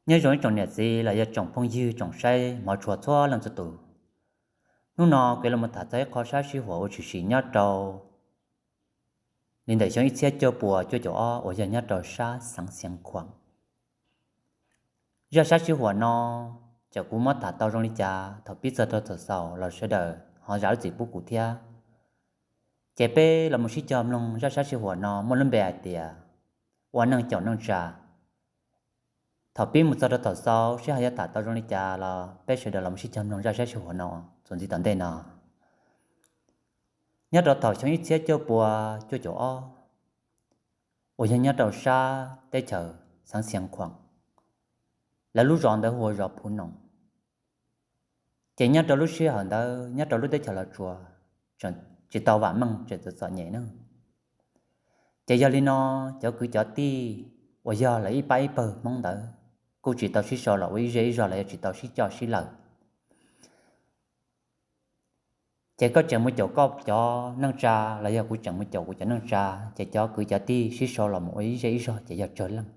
Nyob zoo ib tsoom niam txiv los yog tsoom phooj ywg tsoom saib hmov tshua txhua leej txhua tus. Hnub no kuv yuav los tham txog ib qho sab sib huam uas tshwm sim nyob rau li ntawm xyoo ib txhiab cuaj puas cuaj caum ob uas yog nyob rau sab Xeev Khuam. Zaj sab sib huam no, txawm kuv muab tham tau zoo li cas, thaum pib txog rau thaum xaus los sawv daws ho zam lub txim pub kuv thiab. Ces peb los mus sib cog mloog zaj sab sib huam no muaj lub npe hais tias ua neej caum neej tsa. Thaum pib mus txog rau thaum xaus seb ho yuav tham tau zoo li cas los peb sawv daws los mus sib cog mloog zaj sab sib huam no txuas ntxiv tom ntej no. Nyob rau thaum xyoo ib txhiab cuaj puas cuaj caum ob uas yog nyob rau sab teb chaws Xeev Khuam, lawv lub zos ntawd hu ua zos Phu Noom. Ces nyob rau lub sij hawm ntawd nyob rau lub teb chaws Los Tsuas tseem tsis tau vam meej, tseem txom txom nyem na. Ces yog li no, cov kwv cov tij uas yog lawv ib pab ib pawg Hmoob ntawd kuj tsis tau sib sau los ua ib zej ib zog los yog tsis tau sib coj sib lawm. Ces koj tseem mus caum koj cov neej tsa los yog kuv tseem mus caum kuv cov neej tsa, ces cov kwv cov tij sib sau los mus ua ib zej ib zog ces yog tsawg leej.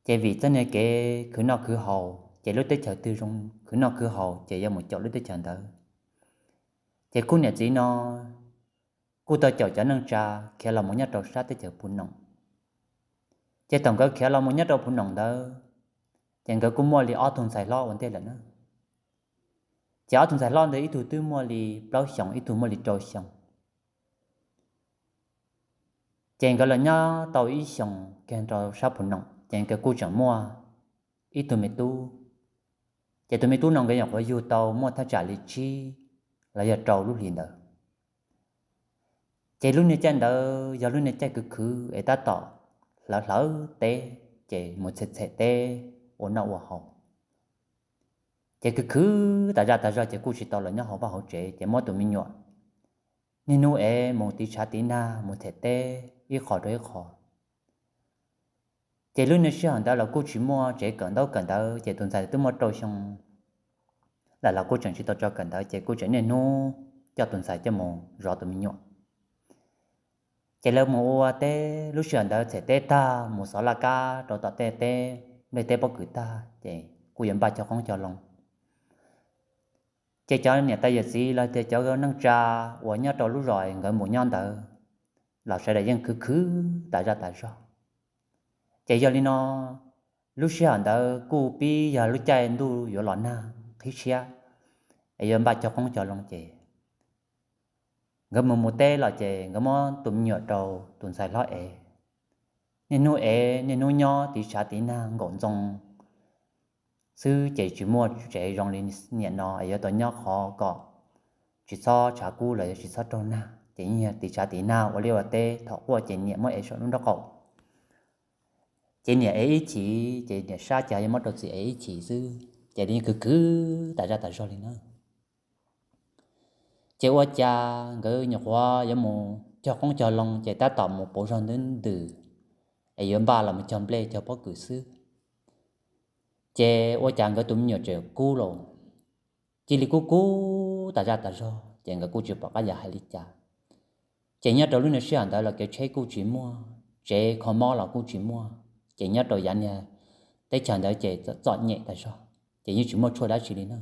Ces vim txoj niag kev khwv noj khwv haus ces lub teb chaws twg zoo khwv noj khwv haus ces yuav mus caum lub teb chaws ntawd. Ces khub niam txiv no kuj tau caum cov neej tsa khiav los mus nyob rau sab teb chaws Phu Noom. Ces thaum nkawd khiav los mus nyob rau Phu Noom ntawd, ces nkawd kuj muaj li ob tug ntxhais hlob ua ntej lawm na. Ces ob tug ntxhais hlob ntawd ib tug twb muaj li plaub xyoos, ib tug muaj li rau xyoos. Ces nkawd los nyob tau ib xyoos kiag rau sab Phu Noom ces nkawd kuj tseem muaj ib tug me tub. Ces tus me tub no nkawd nyuam qhuav yug tau muaj thaj tsam li tsib los yog rau lub hlis ntawd. Ces lub niag caij ntawd yog lub niag caij khwv khwv es tab tom hlawv hlawv teb, ces mus txhem txhem teb ua noj ua haus. Ces khwv khwv tas zaj tas zog ces kuj tsis tau los nyob hauv vaj hauv tsev, ces muab tus me nyuam niaj hnub es mus tiv tshav tiv nag mus txhem teb ib qho rau ib qho. Ces lub niag sij hawm ntawd los kuj tsis muaj tsev kawm ntaub kawm ntawv, ces tus ntxhais twb muaj rau xyoo lawm los kuj tseem tsis tau tso kawm ntawv, ces kuj tseem niaj hnub coj tus ntxhais coj mus zov tus me nyuam. Ces lawv mus ua teb, lub sij hawm ntawd txhem teb tag mus xov laj kab rau tom tej teb, nplej teb pob kws tag ces kuj yuav npaj cog qoob cog loo. Ces cov niam tais yawm txiv los tias cov neej tsa uas nyob rau lub zos nkawd mus nyob ntawd los sawv daws yeej khwv khwv tas zaj tas zog. Ces yog li no, lub sij hawm ntawd kuj pib yog lub caij ntuj yuav los nag qhib tshiab es yuav npaj cog qoob cog loo ces nkawd mus mus teb los ces nkawd muab tus me nyuam rau tus ntxhais hlob ev. Niaj hnub ev niaj hnub nyob tiv tshav tiv nag nkaum ntxoo xwb ces tsis muaj tsev zoo li niaj no es yuav tau nyob qhov kom tsis txhob tshav kub los yog tsis txhob raug nag, ces yeej yog tiv tshav tiv nag ua liaj ua teb, thaum quaj ces niam muab ev saum lub nraub qaum. Ces niam ev ib chim ces niam sab ces yog muab rau txiv ev ib chim xwb, ces li khwv khwv tas zaj tas zog li na. Ces ua cas nkawd nyuam qhuav yuav mus cog qoob cog loo ces tab tom mus pauv zog ntub ntws es yuav npaj los mus cog nplej cog pob kws xwb. Ces ua cas nkawd tus me nyuam tseem kub los, cia li kub kub tas zaj tas zog ces nkawd kuj tsis pom qab yuav hais li cas. Ces nyob rau lub niag sij hawm ntawd los kev tsheb kuj tsis muaj, tsev kho mob los kuj tsis muaj, ces nyob rau yav niag teb chaws ntawd ces txom nyem tas zog, ces yeej tsis muaj tshuaj dab tsi li na.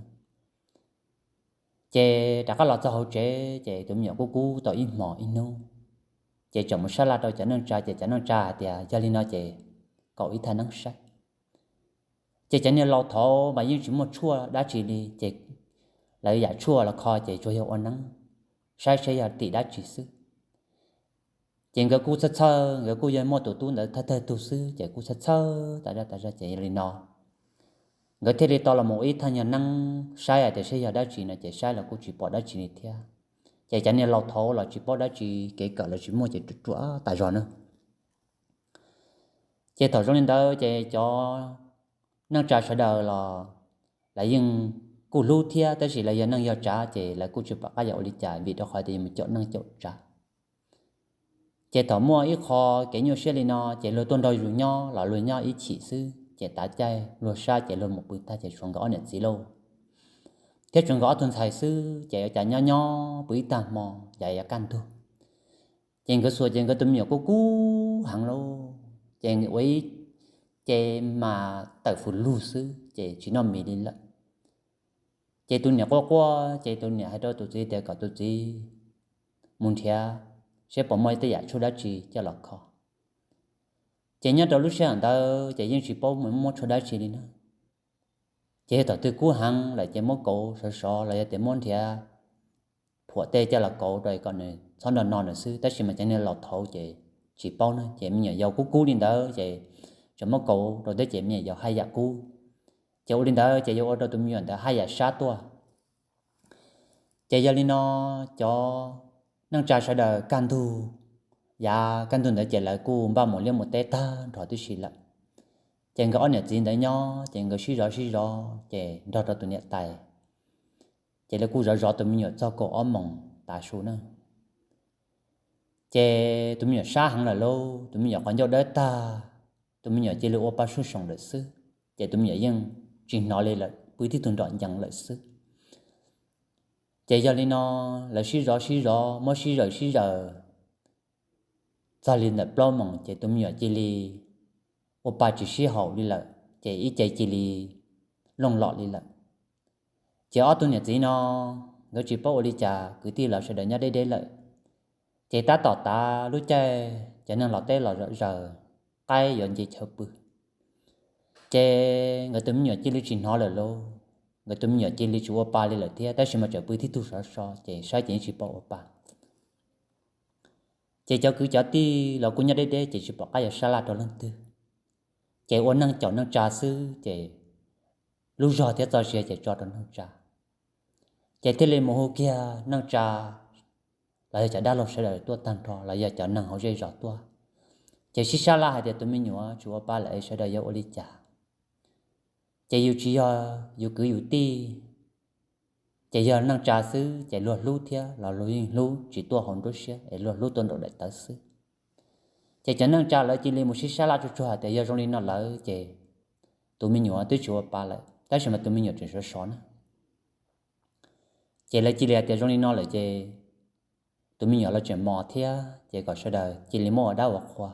Ces rov qab los txog hauv tsev ces tus me nyuam kuj kub tau ib hmos ib hnub, ces tseem mus sab laj rau cov neej tsa ces cov neej tsa hais tias yog li no ces kaum ib thaj neeb saib. Ces cov niag laus thaud mas yeej tsis muaj tshuaj dab tsi li, ces lawv yam tshuaj los kho ces tsuas yog ua neeb saib seb yog tim dab tsi xwb. Ces nkawd kuj txhawj txhawj, nkawd kuj yog muaj tus tub ntawd thawj thawj tug xwb ces kuj txhawj txhawj tas zaj tas zog ces yog li no nkawd thiaj li tau los mus ua ib thaj nyuag neeb saib hais tias seb yog dab tsi no ces saib los kuj tsis pom dab tsi li thiab. Ces cov niag laus thaud los tsis paub dab tsi, kev kawm los tsis muaj ces ruam ruam tas zog na. Ces thaum zoo li ntawd ces cov neej tsa sawv daws los lawv yeej kuj hlub thiab, tab sis lawv yog neej yog tsav ces lawv kuj tsis pom qab yuav ua li cas vim rau qhov tias yuav mus caum neej caum tsav. Ces thaum muaj ib qho kev nyuaj siab li no ces luag tuaj nrog yus nyob los luag nyob ib chim xwb ces tav caij luag sab ces luag mus pw tag ces tshuav nkawd ob niam txiv lauj, thiab tshuav nkawd ob tug ntxhais xwb ces ua cas nyob nyob pw ib tag hmo yav yav kaj ntug ces nkawd xuas ces nkawd tus me nyuam kub kub heev lauj, ces ua ib ces mas tawm fws lug xwb ces tsis noj mis li lawm. Ces tus niam quaj quaj ces tus niam hais rau tus txiv tias kom tus txiv mus nrhiav seb puas muaj tej yam tshuaj dab tsi coj los kho. Ces nyob rau lub sij hawm ntawd ces yeej tsis paub mus muab tshuaj dab tsi li na. Ces yog thaum twg kub heev lawm ces muab kauv sov sov los yog tias muab nrhiav phuam tej coj los kauv rau kom nws txhob nrog no nws xwb, tab sis mas cov niag laus thaud ces tsis paub na, ces me nyuam yaus kub kub li ntawd ces tseem muab kauv rau thiab ces me nyuam yaus haj yam kub. Ces ua li ntawd ces yuav ua rau tus me nyuam ntawd haj yam sab tuaj. Ces yog li no cov neej tsa sawv daws kaj ntug, yav kaj ntug ntawd ces lawv kuj npaj mus liaj mus teb tag nrho tib si lawm. Ces nkawd ob niam txiv ntawd nyob ces nkawd sib zov sib zov ces nrog rau tus niam tais, ces lawv kuj zov zov tus me nyuam txog kaum ob moos tav su na. Ces tus me nyuam sab heev lawm lauj, tus me nyuam qhov ncauj dawb tag, tus me nyuam cia li ua pa sub soom lawm xwb, ces tus me nyuam yeej tsis hnov li lawm, pw tib tug nrom ncees lawm xwb. Ces yog li no lawv sib zov sib zov muab sib zaws sib zaws txog li ntawm plaub moos ces tus me nyuam cia li ua pa tsis sib haum li lawm, ces ib ce cia li looj lom li lawm. Ces ob tug niam txiv no nkawd tsis paub ua li cas, kwv tij los sawv daws nyob deb deb lawm. Ces tab tom tav lub caij cov neeg los teb los zom zaws, qaib yuav nce chaw pw. Ces nkawd tus me nyuam cia li tsis hnov lawm lauj, nkawd tus me nyuam cia li tsis ua pa li lawm thiab, tab sis mas tseem pw tib tug sov so ces saib ces yeej tsis paub ua pa. Ces cov kwv cov tij los kuj nyob deb deb ces tsis pom qab yuav sab laj rau leej twg, ces ua neej caum neej tsa xwb ces lub zog thiab txoj sia ces tso rau neej tsa. Ces thiaj li mus hu kiag neej tsa los yog cov dab laug sawv daws tuaj tag nrho los yog cov neeg hauv zej zos tuaj, ces sib sab laj hais tias tus me nyuam tsis ua pa lawm es sawv daws yuav ua li cas? Ces yus tsis yog yus kwv yus tij, ces yog neej tsa xwb ces luag hlub thiab los luag yeej hlub tsis tuaj hauv nruab siab es luag hlub tuaj nraum daim tawv xwb. Ces cov neej tsa lawv cia li mus sib sab laj tsuag tsuag hais tias yog zoo li no lawm ces tus me nyuam twb tsis ua pa lawm tab sis mas tus me nyuam tseem sov sov na. Ces lawv cia li hais tias zoo li no lawm ces tus me nyuam los tseem mos thiab ces kom sawv daws cia li muab ua dab ua qhua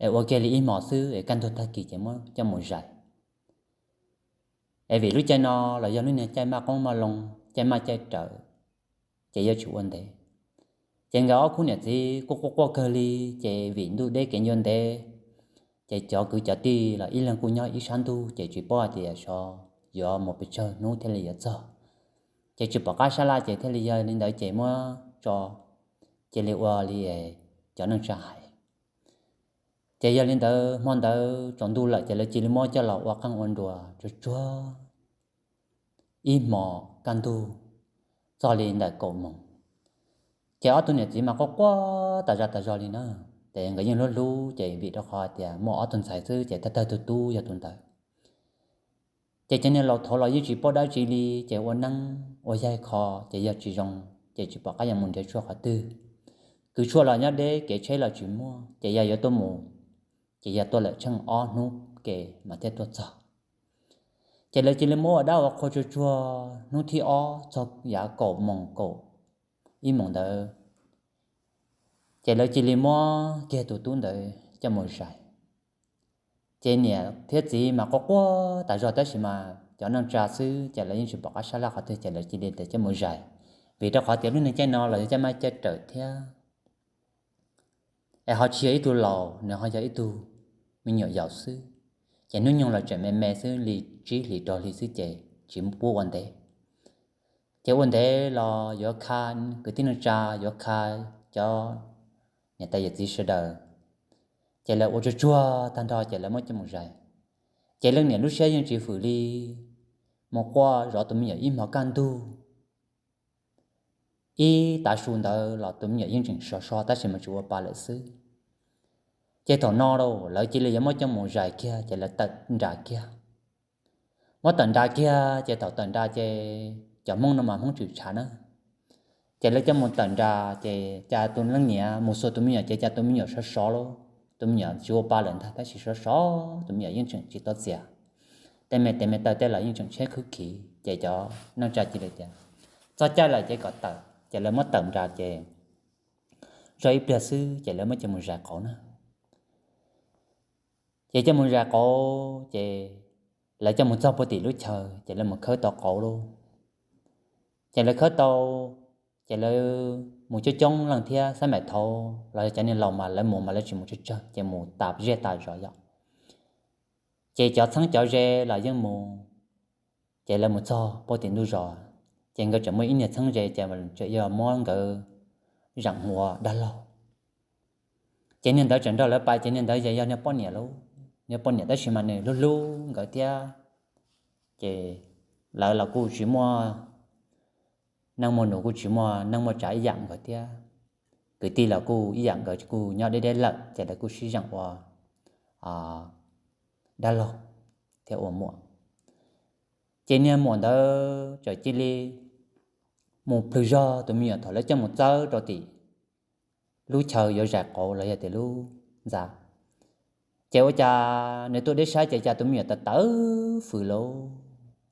es ua kiag li ib hmos xwb es kaj ntug tag kis ces muab coj mus zais. Es vim lub caij no los yog lub niag caij maj qoob maj loo, caij maj caij rawm, ces yuav tsis ua ntev. Ces nkawd ob khub niam txiv kuj quaj quaj kawg li, ces vim ntuj deb kev ncua ntev, ces cov kwv cov tij los ib leeg kuj nyob ib sab ntuj ces tsis paub hais tias xyov yuav mus pes tsawg hnub thiaj li yuav txog. Ces tsis pom qab sab laj ces thiaj li yog li ntawd ces muab tso, cia li ua li cov neej tsa hais. Ces yog li ntawd hmo ntawd tsaus ntuj lawm ces lawv cia li muab coj los ua qeej ua nruas tsuag tsuag ib hmos kaj ntug txog li ntawm kaum moos. Ces ob tug niam txiv mas quaj quaj tas zog tas zog li na, ces nkawd yeej hlub hlub ces vim rau qhov tias muaj ob tug ntxhais xwb ces thawj thawj tug tub yog tus ntawd. Ces cov niag laus thaud los yeej tsis paub dab tsi li ces ua neeb ua yaig kho ces yog tsis zoo ces tsis pom qab yuav mus nrhiav tshuaj qhov twg. Kwv tshuaj los nyob deb kev tsheb los tsis muaj ces yog yuav tuaj mus ces yog tuaj lawm tsheej ob hnub ke mas thiaj tuaj txog. Ces lawv cia li muab ua dab ua qhua tsuag tsuag hnub thib ob txog yav kaum moos kaum ib moos ntawd, ces lawv cia li muab kiag tus tub ntawd coj mus zais. Ces niam thiab txiv mas quaj quaj tas zog tab sis mas cov neej tsa xwb ces lawv yeej tsis pom qab sab laj qhov twg ces lawv cia li tias coj mus zais, vim rau qhov tias lub neej caij no los yog caij maj caij rawm thiab es ho tsis yog ib tug laus, nws ho yog ib tug me nyuam yaus xwb, ces hnub nyoog los tseem me me xwb li tsib hlis rau hli xwb ces tsis pub ua ntev. Ces ua ntev los yuav kha kwv tij neej tsa, yuav kha cov niam tais yawm txiv sawv daws, ces lawv ua tsuag tsuag tag nrho ces lawv muab coj mus zais. Ces leej niam lub siab yeej tsis hwm li, mus quaj zov tus me nyuam ib hmo kaj ntug, ib tav su ntawd los tus me nyuam yeej tseem sov so tab sis mas tsis ua pa lawm xwb. Ces thaum no lawv cia li yuav muab coj mus zais kiag ces lawv tawm nra kiag. Muab tawm nra kiag ces thaum tawm nra ces cov Hmoob no mas Hmoob tshwm tshav na, ces lawv coj mus tawm nra ces cas tus leej niam mus xuas tus me nyuam ces cas tus me nyuam sov sov lauj, tus me nyuam tsis ua pa lawm ntag tab sis sov sov, tus me nyuam yeej tseem tsis tau txias. Tej me tes me taw tej los yeej tseem tshiab khwb khiv ces cov neej tsa cia li tias txog caij lawm ces kom tawm ces lawv muab tawm nra ces zog ib pliag xwb ces lawv muab coj mus zais qauv na. Ces coj mus zais qauv ces lawv coj mus txog puag tim lub chaw ces lawv mus khawb tau qauv lauj. Ces lawv khawb tau, ces lawv mus coob coob leej thiab, xab maim thaud los yog cov niag laus mas lawv mus mas lawv tsis mus tsawg tsawg, ces mus tas zej tas zos yom. Ces cov txheeb cov ze los yeej mus, ces lawv mus txog puag tim ntug zos, ces nkawd tseem muaj ib niag txheeb ze ces tseem yog muab nkawd zeem ua dab laug. Ces niag ntawd tseem nrog lawv pais, ces niag ntawd yog niag poj niam lauj, niag poj niam tab sis mas nws hlub hlub nkawd thiab. Ces lawv los kuj tsis muaj neej muaj nus, kuj tsis muaj neej muaj tsav ib yam nkawd thiab. Kwv tij los kuj ib yam, nkawd kuj nyob deb deb lawm, ces lawv kuj sib zeem ua dab laug thiab ua muam. Ces niag muam ntawd txawm cia li mus plhws zog tus me nyuam thaum lawv coj mus txawb rau tim lub chaw yuav zais qauv los yog tias lub ntxa. Ces ua cas nws tuaj deb saib ces cas tus me nyuam tawm tawm fws lauj,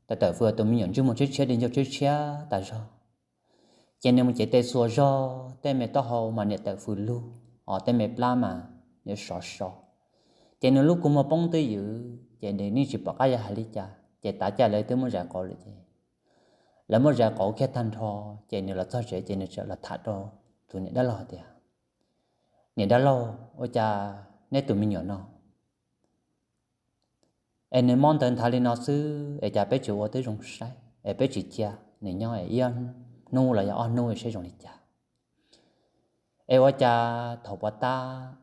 tawm tawm fws, tus me nyuam ntsej muag tshiab tshiab, di ncauj tshiab tshiab tas zog. Ces nws mus cev tes xuas zog tej me taub hau mas niam tawm fws lug, o tej me plab mas niam sov so. Ces nws lub kua muag poob twj ywm ces nws yeej tsis pom qab yuav hais li cas, ces tav caij lawv twb muab zais qauv lawm ces lawv muab zais qauv kiag tag nrho, ces nws los txog tsev ces nws txawm los tham rau tus niam dab laug tias, Niam dab laug, ua cas neb tus me nyuam no es nws mob ntawd nthav li no xwb es cas peb tsis ua twb zoo saib es peb tsis cia nws nyob ib hnub los yog ob hnub saib zoo li cas? Es ua cas thaum puas tab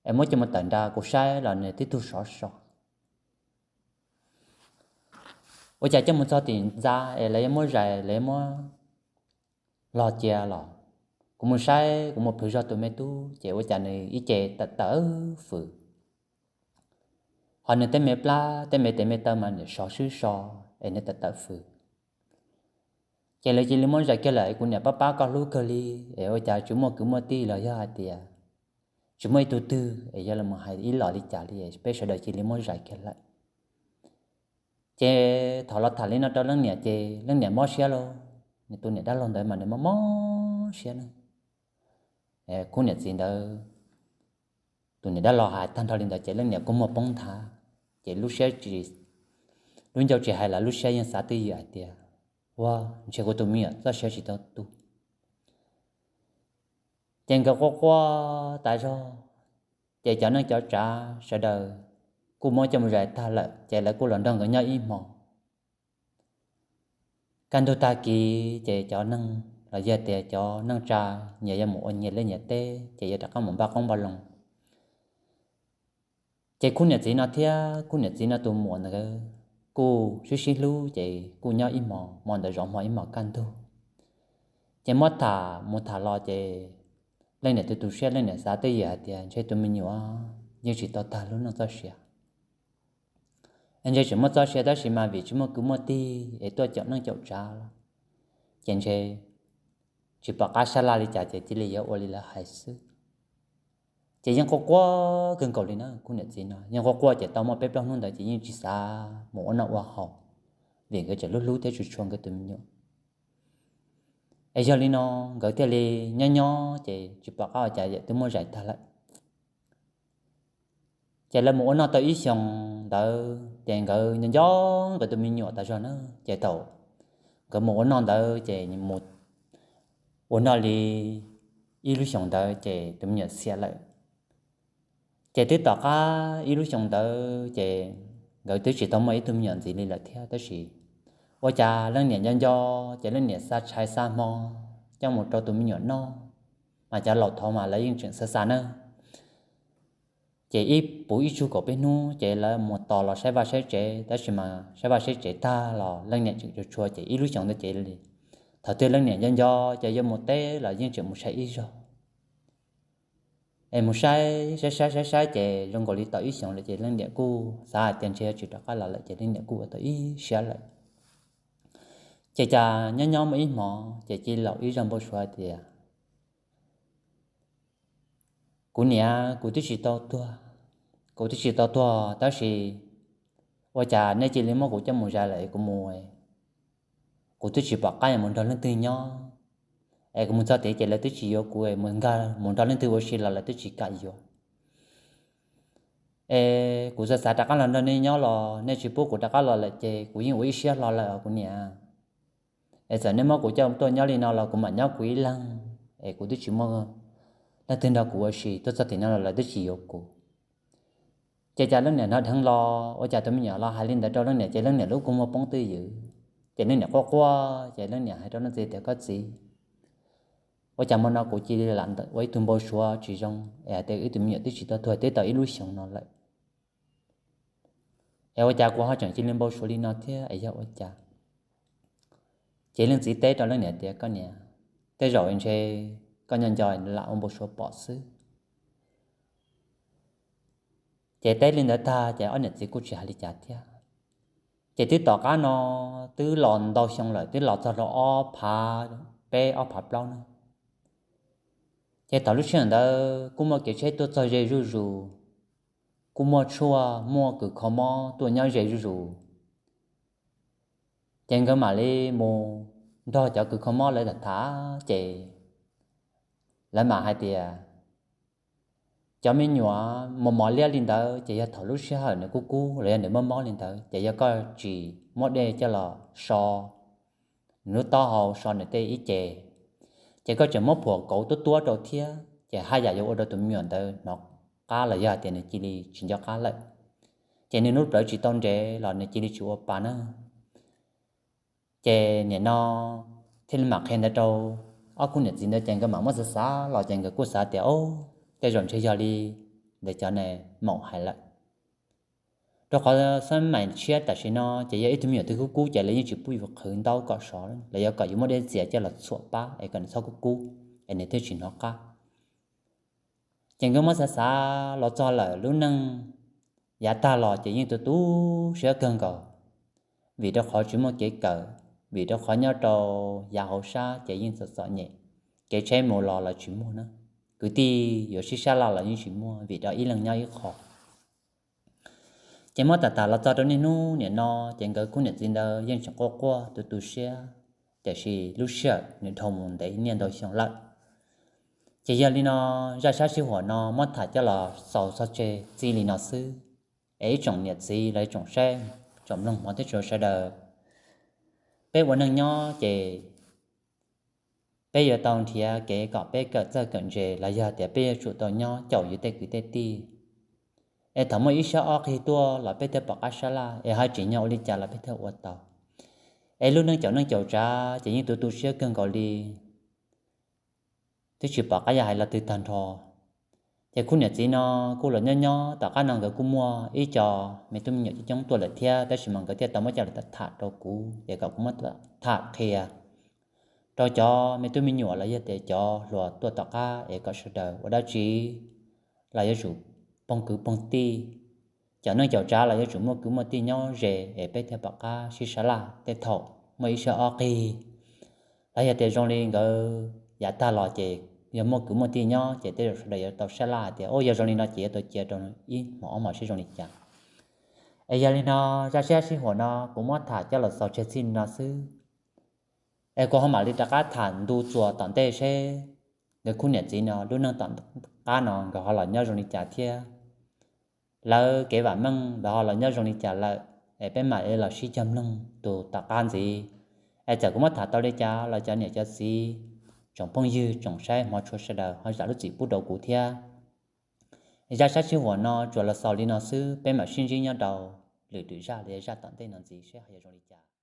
es muab coj mus tawm nra kuv saib los nws tib tug sov so. Ua cas coj mus txog tim ntxa es lawv yuav muab zais, lawv yuav muab log cia los kuv mus saib, kuv mus plhws zog tus me tub ces ua cas nws ib ce tawm tawm fws, ho nws tej me plab tej me tes me taw mas niam sov swb so es nws tawm tawm fws. Ces lawv cia li muab zais kiag lawm, kuv niam pab pab koj hlub kawg li es ua cas tsis muaj kwv muaj tij los yog hais tias tsis muaj ib tug twg es yog los hais ib los li cas li, peb sawv daws cia li muab zais kiag lawm. Ces thaum los tham li no rau leej niam ces leej niam mob siab lauj, nws tus niam dab laug ntawd mas nws mob mob siab ne. Khub niam txiv ntawd, tus niam dab laug hais tag nrho li ntawd ces leej niam kua muag poob nthav, ces lub siab tsis, lub ncauj tsis hais los lub siab yeej xav twj ywm hais tias, Ua, ntshe kuv tus me nyuam txoj sia tsis tau tu. Ces nkawd quaj quaj tas zog, ces cov neej cov tsav sawv daws kuj muab coj mus zais tag lawm ces lawv kuj los nrog nkawd nyob ib hmo. Kaj ntug tag kis ces cov neeg los yog tias cov neej tsa nyias yuav mus ua nyias liaj nyias teb ces yuav rov qab mus npaj qoob npaj loo. Ces khub niam txiv no thiab khub niam txiv no tus muam ntawd kuj sib sib hlub ces kuj nyob ib hmo, hmo ntawd zov hmo ib hmos kaj ntug. Ces muab tham mus tham los ces leej niam tus tu siab, leej niam xav twj ywm hais tias ntshe tus me nyuam yeej tsis tau tag lub neej txoj sia, es ntshe tseem muaj txoj sia tab sis mas vim tsis muaj kwv muaj tij es tuaj caum neej caum tsav los, ces ntshe tsis pom qab sab laj li cas ces cia li yuav ua li lawv hais xwb. Ces yeej quaj quaj kawg nkaus li na, khub niam txiv no yeej quaj quaj ces tau muaj peb plaub hnub ntawd ces yeej tsis xav mus ua noj ua haus, vim nkawd tseem hlub hlub thiab tshua tshua nkawd tus me nyuam. Es yog li no nkawd thiaj li nyob nyob ces tsis pom qab ua cas yam twb muab zais tag lawm. Ces lawv mus ua noj tau ib xyoos ntawd ces nkawd nco nco nkawd tus me nyuam tas zog na. Ces thaum nkawd mus ua noj ntawd ces mus ua noj li ib lub xyoos ntawd ces tus me nyuam xiam lawm. Ces twb tom qab ib lub xyoos ntawd ces nkawd twb tsis tau muaj ib tug me nyuam ntxiv li lawm thiab, tab sis ua cas leej niam nco nco, ces leej niam xa tshais xa hmo coj mus rau tus me nyuam noj, mas cov laus thaud mas lawv yeej tseem xa xa nawb. Ces ib puv ib tsug kaum peb hnub ces lawv mus tos los saib vaj saib tsev, tab sis mas saib vaj saib tsev tag los leej niam tseem tshua tshua ces ib lub xyoos ntawd ces li, thaum twg leej niam nco nco ces yuav mus teb los yeej tseem mus saib ib zaug. Es mus saib saib saib saib saib ces zoo nkaus li tau ib xyoos lawm ces leej niam kuj xav hais tias ntshe yuav tsis rov qab los lawm ces leej niam kuj ua tau ib siab lawm. Ces cas nyob nyob muaj ib hmo ces cia li los ib zaj npau suav tias kuv niam, kuv twb tsis tau tuag, kuv twb tsis tau tuag tab sis ua cas nej cia li muab kuv coj mus zais lawm es kuv mus, kuv twb tsis pom qab yuav mus nrog leej twg nyob, es kuv mus txog tid ces lawv twb tsis yuav kuv, mus nkag mus nrog leej twg ua si los lawv twb tsis kam yuav. Es kuv xav xav rov qab los nrog nej nyob los nej tsis pub kuv rov qab los lawm ces kuv yeej ua ib siab hlo lawm os kuv niam. Es txawm nej muab kuv coj tuaj nyob li no los kuv mam nyob kuv ib leeg, es kuv twb tsis muaj leej twg nrog kuv ua si, tuaj txog tim no los lawv twb tsis yuav kuv. Ces cas leej niam hnov dheev los ua cas tus me nyuam los hais li ntawd rau leej niam ces leej niam lub kua muag poob twj ywm. Ces leej niam quaj quaj ces leej niam hais rau leej txiv tias, koj txiv, ua cas hmo no kuv cia li lam ua ib tug npau suav tsis zoo es hais tias wb tus me nyuam twb tsis tau tuag twb tau ib lub xyoos no lawm, es ua cas kuv ho tseem cia li npau suav li no thiab es yog ua cas? Ces leej txiv teb rau leej niam tias, koj niam, tej zaum ntshe koj nyob nco lam ua npau suav pom xwb. Ces teb li ntawd tag ces ob niam txiv kuj tsis hais li cas thiab. Ces twb tom qab no, twb los ntau xyoo lawm, twb los txog rau ob phav peb ob phav plaub no. Ces thaum lub sij hawm ntawd kuj muaj kev tsheb tuaj txog ze zuj zus, kuj muaj tshuaj muaj kws kho mob tuaj nyob ze zuj zus. Ces nkawd mam li mus nrog cov kws kho mob lawv tham tham ces lawv mam hais tias, cov me nyuam mos mos liab li ntawd ces yog thaum lub sij hawm nws kub kub los yog nws mob mob li ntawd ces yog koj tsis muab dej coj los so nws lub taub hau, so nws tej ib ce, ces koj tseem muab phuam kauv tuab tuab rau thiab ces haj yam yuav ua rau tus me nyuam ntawd hnov qab los yog hais tias nws cia li tsis nco qab lawm, ces nws lub plawv tsis tau ntev los nws cia li tsis ua pa na. Ces nim no thiaj li mam qhia ntawd rau ob khub niam txiv ntawd ces nkawd mam muab xav xav los ces nkawd kuj xav tias, o, tej zaum ntshe yog li ntawd cov ne maum hais lawm. Rau qhov xab mais tshiab tam sim no ces yog ib tug me nyuam twg kub kub ces lawv yeej tsis pub yus qhwv ntaub kom sov, lawv yuav kom yus muab dej txias coj los txhuam pab es kom nws txhob kub kub es nws thiaj tsis hnov qab. Ces nkawd muab xav xav los txog lawm lub neej yav tag los ces yeej tu tu siab kawg nkaus, vim rau qhov tsis muaj kev kawm, vim rau qhov nyob rau yav hauv sab ces yeej txom txom nyem, kev tsheb mus los los tsis muaj na, kwv tij yuav sib sab laj los yeej tsis muaj vim rau ib leeg nyob ib qho. Ces muab tham tham los txog rau niaj hnub nim no ces nkawd khub niam txiv ntawd yeej tseem quaj quaj tu tu siab, tiam sis lub sij hawm nws dhau mus ntev niaj ntau xyoo lawm. Ces yog li no, zaj sab sij huam no muab tham coj los xaus txog tseg txij li no xwb. Es ib tsoom niam txiv los tsoom saib, tsoom mloog hmov thiab tshua sawv daws, peb ua neej nyob ces peb yuav tau nrhiav kev kom peb kawm txawj kawm ntse los yog tias peb yuav tsum tau nyob caum yus tej kwv tej tij. Es thaum muaj ib sab ob qig tuaj los peb thiaj pom qab sab laj, es ho tsim nyog ua li cas los peb thiaj ua tau. Es lub neej caum neej caum tsav ces yeej tu tu siab kawg nkaus li, twb tsis pom qab yuav hais los twg tag nrho. Ces khub niam txiv no kuj los nyob nyob, tom qab no nkawd kuj muaj ib co me tub me nyuam coob coob tuaj lawm thiab, tab sis mas nkawd thiaj tau muab coj los tham rau kuv es kom kuv muab tham qhia rau cov me tub me nyuam los yog tias cov hluas tuaj tom qab es kom sawv daws ua dab tsi los yuav tsum phooj kwv phooj tij, caum neej caum tsav los yuav tsum muaj kwv muaj tij nyob ze es peb thiaj pom qab sib sab laj tej thaum muaj ib sab ob qig. Los yog tias zoo li nkawd yav tag los ces yog muaj kwv muaj tij nyob ces tej zaum sawv daws yuav tau sab laj hais tias, o, yog zoo li no ces yuav tau cia rau ib hmos ob hmos seb zoo li cas. Es yog li no, zaj sab sij huam no kuv muab tham coj los xaus tseg txij li no xwb. Es kuv ho mam li rov qab tham ntu txuas tom ntej seb nkawd khub niam txiv no lub neej tom qab no nkawd ho los nyob zoo li cas thiab, lawv kev vam meej nkawd ho los nyob zoo li cas lawm, es peb mam li los sib cog mloog tus tom qab ntxiv. Es txawm kuv muab tham tau li cas los cov niam cov txiv, tsoom phooj ywg tsoom saib hmov tshua sawv daws ho zam lub txim pub rau kuv thiab. Zaj sab sij huam no tsuas los xaus li no xwb, peb mam sib ntsib nyob rau lwm lwm zaj los yog zaj tom ntej no ntxiv seb ho yuav zoo li cas.